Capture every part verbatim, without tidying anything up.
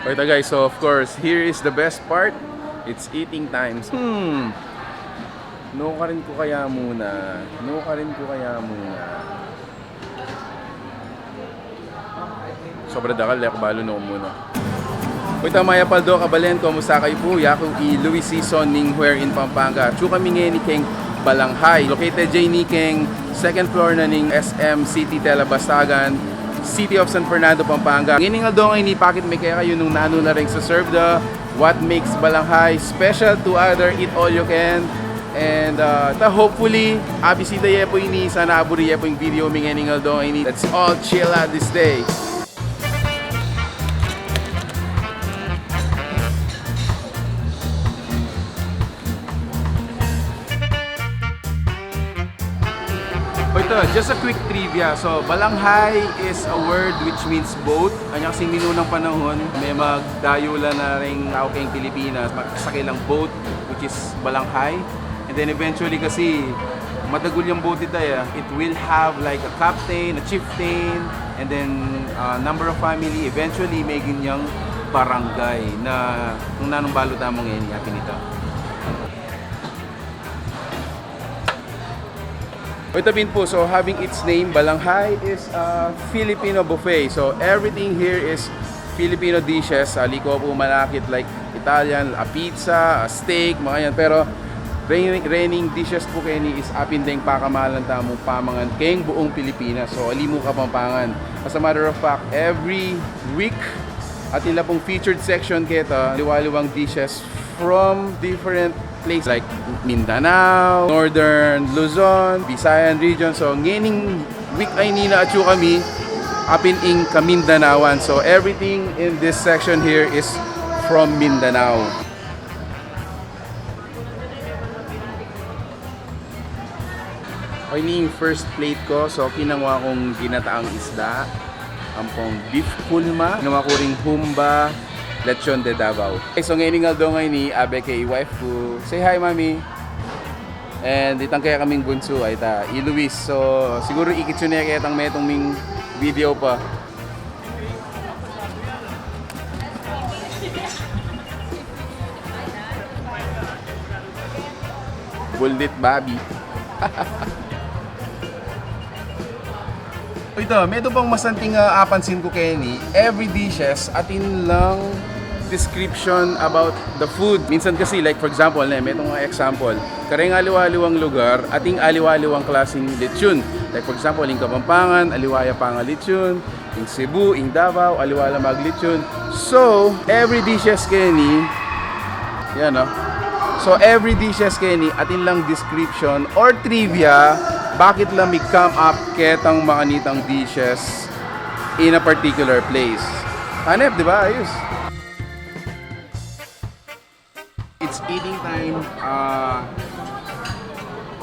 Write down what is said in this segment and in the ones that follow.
Okay, guys, so of course, here is the best part. It's eating times. Hmm. Nukarin ku kaya muna. Nukarin ku kaya muna. Sobra dakal, e ku balu, nuku muna. Uy, ta, mayap a aldo, kabalen, kumusta kayu pu? Yaku i Luis Sison ning Where in Pampanga. Atsu kami ngeni keng Balanghay. Located ya ini keng second floor na ning S M City Tela Bastagan, City of San Fernando, Pampanga. Ngening aldo ngeni, pakit mi kekayu nung nanu na ring serve da, what makes Balanghay special to other eat all you can. And, uh, ta, hopefully, abisita ye pu ini, sana aburi ye pu ing video mi ngening aldo ngeni. Let's all chill out this day. O ito, just a quick trivia. So, balanghay is a word which means boat. Anya kasing minunang panahon, me magdayulan na ring tau keng Pilipinas, magsakay lang boat, which is balanghay. And then eventually kasi, madagul yang boat ita, eh. It will have like a captain, a chieftain, and then, uh, number of family. Eventually, megin yang barangay na nung nanung balu tamu ngeni, apin ita. O, ita pin pu, so having its name, Balanghay is a Filipino buffet. So everything here is Filipino dishes. Ali ko pu manakit like Italian, a pizza, a steak, mga yan. Pero reigning, reigning dishes pu keni is apin deng pakamalan tamung pamangan keng buung Pilipinas. So ali mu Kapampangan. As a matter of fact, every week, atin la pung featured section keta, liwa-liwang dishes from different place like Mindanao, Northern Luzon, Visayan region. So ngening week a ini na atsu kami, apin ing Kamindanaoan. So everything in this section here is from Mindanao. Okay, ini ing first plate ku. So kinangwa kung ginataang isda, ampong beef kulma, kinangwa ku ring humba, lechon de Davao. Okay, so ngening aldo ngeni, abe ke i wife ku. Say hi, Mami. And itang kekaming bunsu, ay, ita, i Luis. So siguru ikit yu ne ketang metung ming video pa. Bulit babi. Ita, metung pang masanting, ah, apansin ku keni, every dishes, atin lang description about the food. Minsan kasi, like, for example, ne, metung example, kareng aliwa-aliwang lugar, atin aliwa-aliwang klaseng lechon. Like, for example, ing Kapampangan, aliwa ya pangalechon, ing Cebu, ing Davao, aliwa la maglechon. So, every dishes keni, yan, no? So, every dishes keni, atin lang description or trivia, bakit la mi-come up ketang makanitang dishes in a particular place. Hanep, di ba? Ayos. It's eating time. Ah,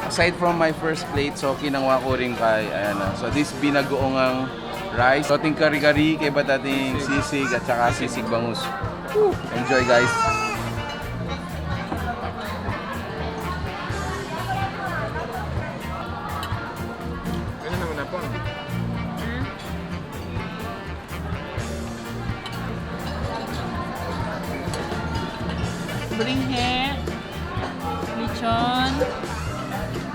aside from my first plate, so kinangwa ku rin kay, ayan na. So this binagoong rice. So ating kari-kari, kaybat ating sisig at saka sisig bangus. Woo! Enjoy, guys. Ano naman na po? Bringhe, lechon,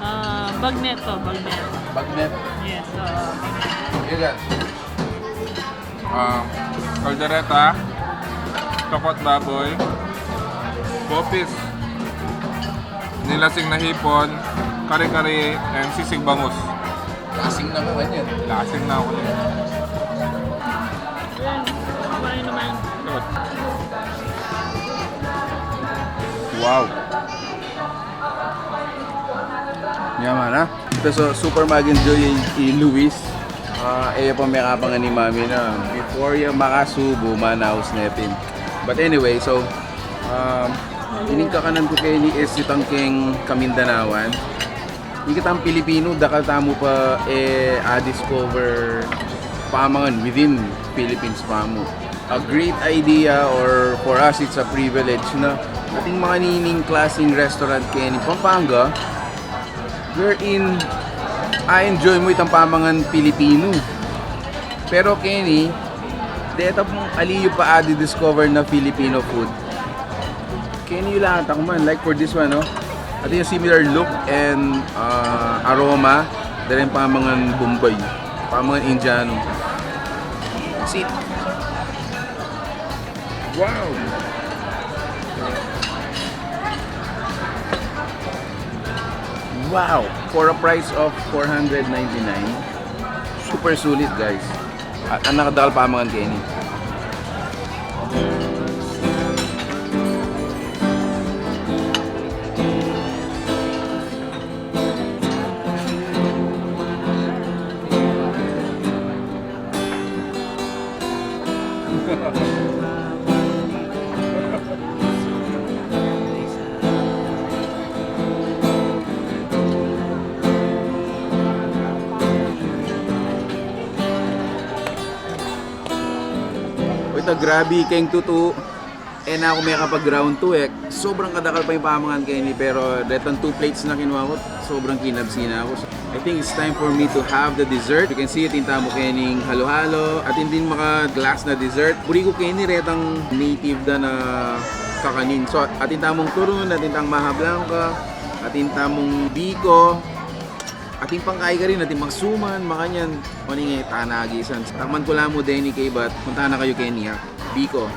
ah, bagnet po, bagnet. Bagnet. Yes, oo, bagnet. Ilan? Ah, kaldereta, tokot baboy, bopis, nilasing na hipon, kare-kare, and sisig bangus. Lasing na naman yan. Lasing na ako niyan. Yan. Kumain naman. Good. Wow. Yaman, ha? Ita, so, super mag-enjoy i, i Luis. Ah, e ya pa mekapangan i Mami na before ya makasubu, manaus ne pin. But anyway, so, um, ining kakanan ku keni is itang keng Kamindanaoan. Ing kitang Pilipinu, dakal tamu pa, e, a-discover pamangan within Philippines pa mu. A great idea, or for us, it's a privilege na atin makanini ning klaseng restaurant keni Pampanga, wherein a-enjoy mu itang pamangan Pilipinu. Pero keni, Deta pung ali yu pa adi-discover na Filipino food, keni yu lang atakman. Like for this one, no? Atin yung similar look and, ah, aroma. Deren pamangan Bombay, pamangan Indiano. See? Wow! Wow! For a price of four hundred ninety-nine, super sulit, guys. At ang nakadakal pamangan keni. Uy, ta grabe, keng tutu. E na ku mekapag-round two e. Sobrang kadakal pa ing pamangan keni, pero detang two plates na kinuha ku, sobrang kinabsi na ku. So, I think it's time for me to have the dessert. You can see, atin tamu kening halo-halo, atin ding maka-glass na dessert. Buri ku keni retang native da na kakanin. So, atin tamung turon, atin tang maha blanca, atin tamung biko, atin pang kaikari, atin masuman, makanyan. O, ini nga, tana agisan. Takman ku la mu deni keni, but punta na kayu keni, ha. Biko.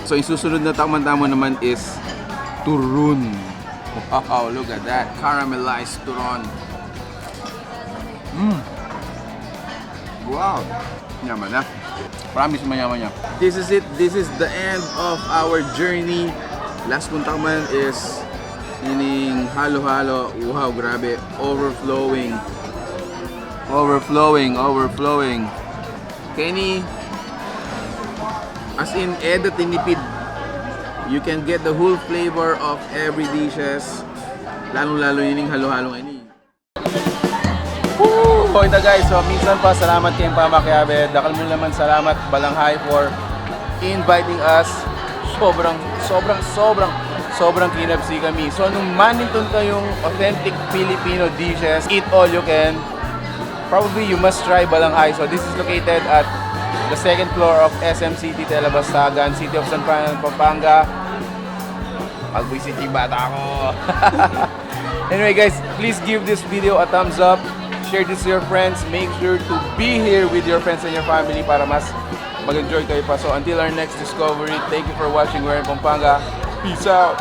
So, ing susunod na takman tamu naman is turon. Wow, look at that. Caramelized turon. Mm. Wow. Yaman na. Promise, mayaman ya. This is it. This is the end of our journey. Last kung takman is ining halo-halo. Wow, grabe. Overflowing. Overflowing, overflowing. Keni, as in, e da tinipid. You can get the whole flavor of every dishes. Lalong-lalo ining halo-halo ini. Woo! O, ita guys, so minsan pa, salamat keng pamakiabe. Dakal mu naman salamat, Balanghay, for inviting us. Sobrang, sobrang, sobrang, sobrang kinabsi kami. So, nung manintun kayung authentic Filipino dishes, eat all you can, probably you must try Balanghay. So, this is located at the second floor of S M City Tela Bastagan, City of San Fernando, Pampanga. Pag-visit yung bata ko. Anyway, guys, please give this video a thumbs up. Share this to your friends. Make sure to be here with your friends and your family para mas mag-enjoy kayo pa. So, until our next discovery, thank you for watching. We're in Pampanga. Peace out.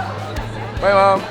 Bye, Mom.